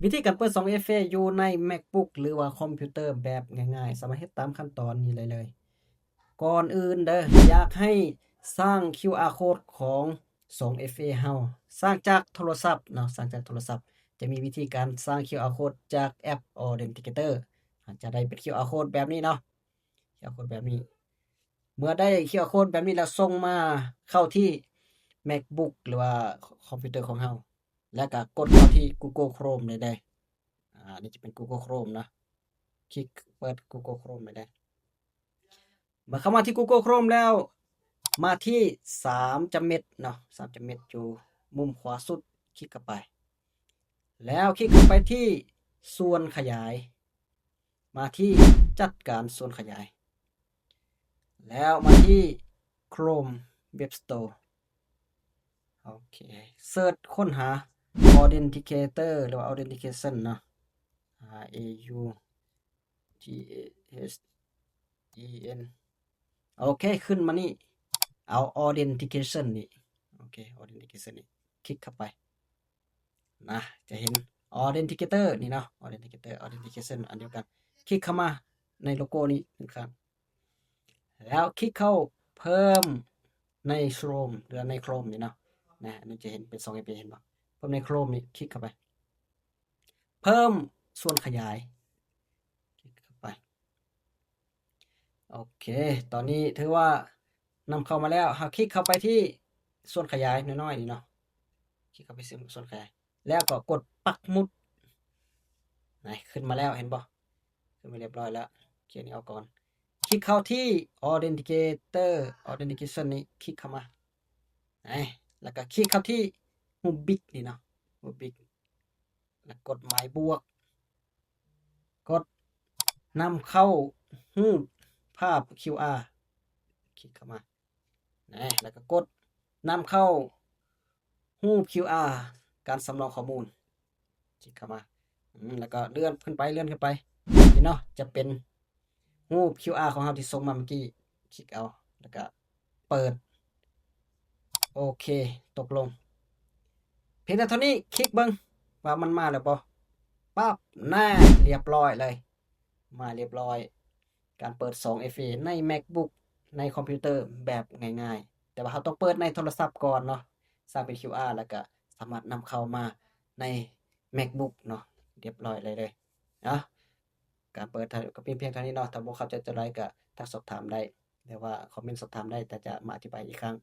ວິທີການເປີດສອງເອຟເອຢູ່ໃນ MacBook ຫຼືວ່າຄອມພິວເຕີແບບງ່າຍໆ ສາມາດເຮັດຕາມຂັ້ນຕອນນີ້ໄດ້ເລີຍ. ກ່ອນອື່ນເດີ ຢາກໃຫ້ສ້າງ QR code ຂອງສອງເອຟເອເຮົາ ສ້າງຈາກໂທລະສັບເນາະ ສ້າງຈາກໂທລະສັບ ຈະມີວິທີການສ້າງ QR code ຈາກແອັບ Authenticator ຈະໄດ້ເປັນ QR code ແບບນີ້ເນາະ QR code ແບບນີ້. ເມື່ອໄດ້ QR code ແບບນີ້ແລ້ວ ສົ່ງມາເຂົ້າທີ່ MacBook ຫຼືວ່າຄອມພິວເຕີຂອງເຮົາ ແລ້ວກໍກົດເຂົ້າທີ່ Google Chrome ໄດ້ເລີຍ. ອາ ນີ້ຈະເປັນ Google Chrome ເນາະ ຄລິກເປີດ Google Chrome ໄດ້ເລີຍ. ເມື່ອເຂົ້າມາທີ່ Google Chrome ແລ້ວ ມາທີ່ສາມຈ້ຳເມັດເນາະ ສາມຈ້ຳເມັດຢູ່ມຸມຂວາສຸດ ຄລິກເຂົ້າໄປ ແລ້ວຄລິກເຂົ້າໄປທີ່ສ່ວນຂະຫຍາຍ ມາທີ່ຈັດການສ່ວນຂະຫຍາຍ ແລ້ວມາທີ່ Chrome Web Store. ໂອເຄ ເສີດຄົ້ນຫາ Authenticator ຫຼືວ່າ Authentication ເນາະ R A U T H E N. ໂອເຄ ຂຶ້ນມານີ້ ເອົາ Authentication ນີ້ ໂອເຄ Authentication ນີ້ ຄລິກເຂົ້າໄປນະ ຈະເຫັນ Authenticator ນີ້ເນາະ Authenticator Authentication ອັນດຽວກັນ ຄລິກເຂົ້າມາໃນໂລໂກ້ນີ້ໜຶ່ງຄັ້ງ ແລ້ວຄລິກເຂົ້າເພີ່ມໃນ Chrome ຫຼືໃນ Chrome ນີ້ເນາະ ນະ ອັນນີ້ຈະເຫັນເປັນສອງເອຟເອ ເຫັນບໍ່ ເພີ່ມໃນ Chrome ນີ້ ຄລິກເຂົ້າໄປ ເພີ່ມສ່ວນຂະຫຍາຍ ຄລິກເຂົ້າໄປ. ໂອເຄ ຕອນນີ້ຖືວ່ານຳເຂົ້າມາແລ້ວ ເຮົາຄລິກເຂົ້າໄປທີ່ສ່ວນຂະຫຍາຍນ້ອຍໆນີ້ເນາະ ຄລິກເຂົ້າໄປທີ່ສ່ວນຂະຫຍາຍ ແລ້ວກໍກົດປັກໝຸດ ນະ ຂຶ້ນມາແລ້ວ ເຫັນບໍ່ ຂຶ້ນມາຮຽບຮ້ອຍແລ້ວ. ເຄຍນີ້ອອກກ່ອນ ຄລິກເຂົ້າທີ່ Authenticator Authentication ນີ້ ຄລິກເຂົ້າມາ ນະ ແລ້ວກໍຄລິກເຂົ້າທີ່ຮູບບິກນີ້ເນາະ ຮູບບິກ ແລ້ວກົດໝາຍບວກ ກົດນຳເຂົ້າຮູບພາບ QR ຄລິກເຂົ້າມາ ນະ ແລ້ວກໍກົດນຳເຂົ້າຮູບ QR ການສຳລອງຂໍ້ມູນ ຄລິກເຂົ້າມາ ອືມ ແລ້ວກໍເລື່ອນຂຶ້ນໄປ ເລື່ອນຂຶ້ນໄປ ນີ້ເນາະ ຈະເປັນຮູບ QR ຂອງເຮົາທີ່ສົ່ງມາເມື່ອກີ້ ຄລິກເອົາ ແລ້ວກໍເປີດ. ໂອເຄ ຕົກລົງ ພຽງແຕ່ເທົ່ານີ້ ຄລິກເບິ່ງວ່າມັນມາແລ້ວບໍ່ ປັບ ນະ ຮຽບຮ້ອຍເລີຍ ມາຮຽບຮ້ອຍ ການເປີດສອງເອຟເອໃນ MacBook ໃນຄອມພິວເຕີແບບງ່າຍໆ ແຕ່ວ່າເຮົາຕ້ອງເປີດໃນໂທລະສັບກ່ອນເນາະ ສ້າງເປັນ QR ແລ້ວກະສາມາດນຳເຂົ້າມາໃນ MacBook ເນາະ ຮຽບຮ້ອຍເລີຍເລີຍ. ເອົາ ການເປີດກໍມີພຽງເທົ່ານີ້ເນາະ ຖ້າບໍ່ເຂົ້າໃຈຕົວໃດກໍທັກສອບຖາມໄດ້ ຫຼືວ່າຄອມເມັນສອບຖາມໄດ້ ແຕ່ຈະມາອະທິບາຍອີກຄັ້ງ.